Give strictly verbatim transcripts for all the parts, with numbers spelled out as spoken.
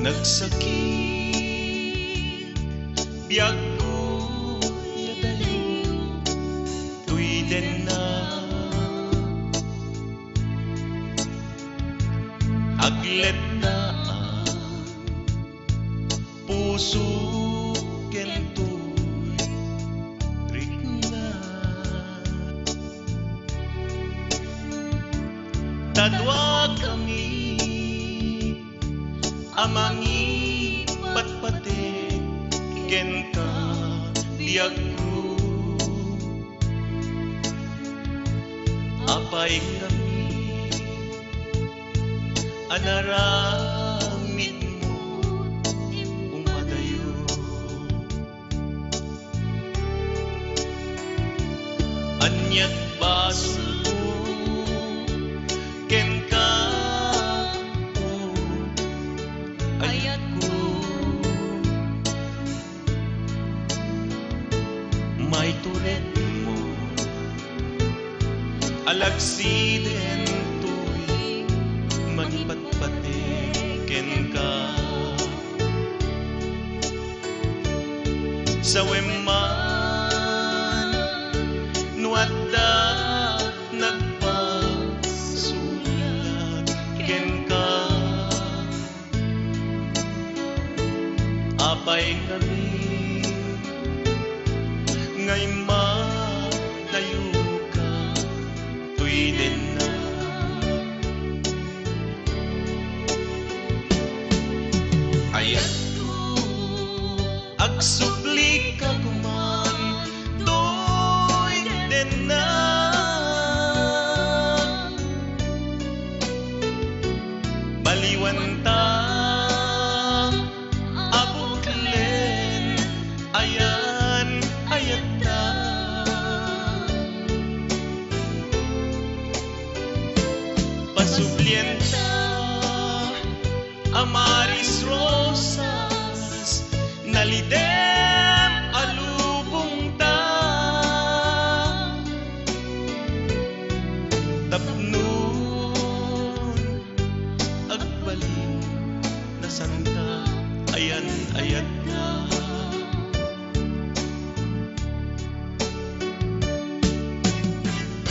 Nagsakit biagko, adayo toy denna. Agledda ang puso ken toy rikna. Ta duakami a mangipatpateg kenka, biagko. Apay ngamin a naramidmo umadayo? Ania't basolko kenka, o ayatko? Maituredmo a lagsiden toy mangipatpateg kenka. Sawem man no adda nagpasulak kenka. Apay ngamin nga immadayoka toy denna? Ayatko, agsublika koman toy denna. Baliwanta a buklen, ayan-ayatta. Pasublienta a Maris Rosas, nalidem a lubongta. Tapno agbalin a santa, ayan-ayatta.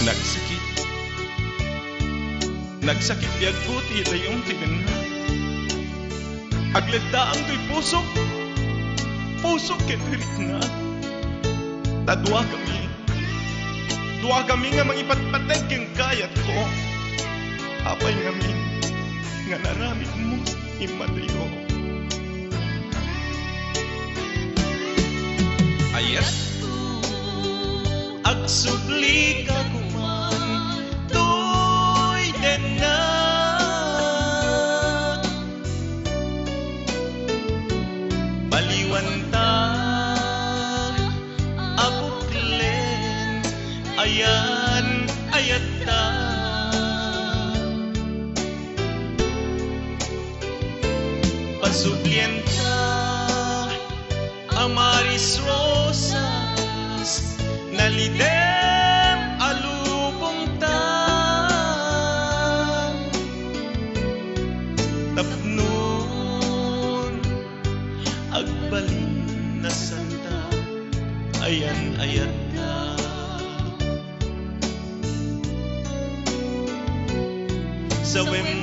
Nagsakit. Nagsakit biagko ti idayom ti denna. Agleddaang toy pusok. Pusok ket rikna. Ta duakami. Duakami nga mangipatpateg kenka, ayatko. Apay ngamin nga naramidmo immadayo? Ayatko, agsublika koman toy denna. Baliwanta a buklen, ayan-ayatta. Pasublienta a Maris Rosas, nalidem a lubongta. Tapno agbalin a santa, ayan-ayatta. Sawem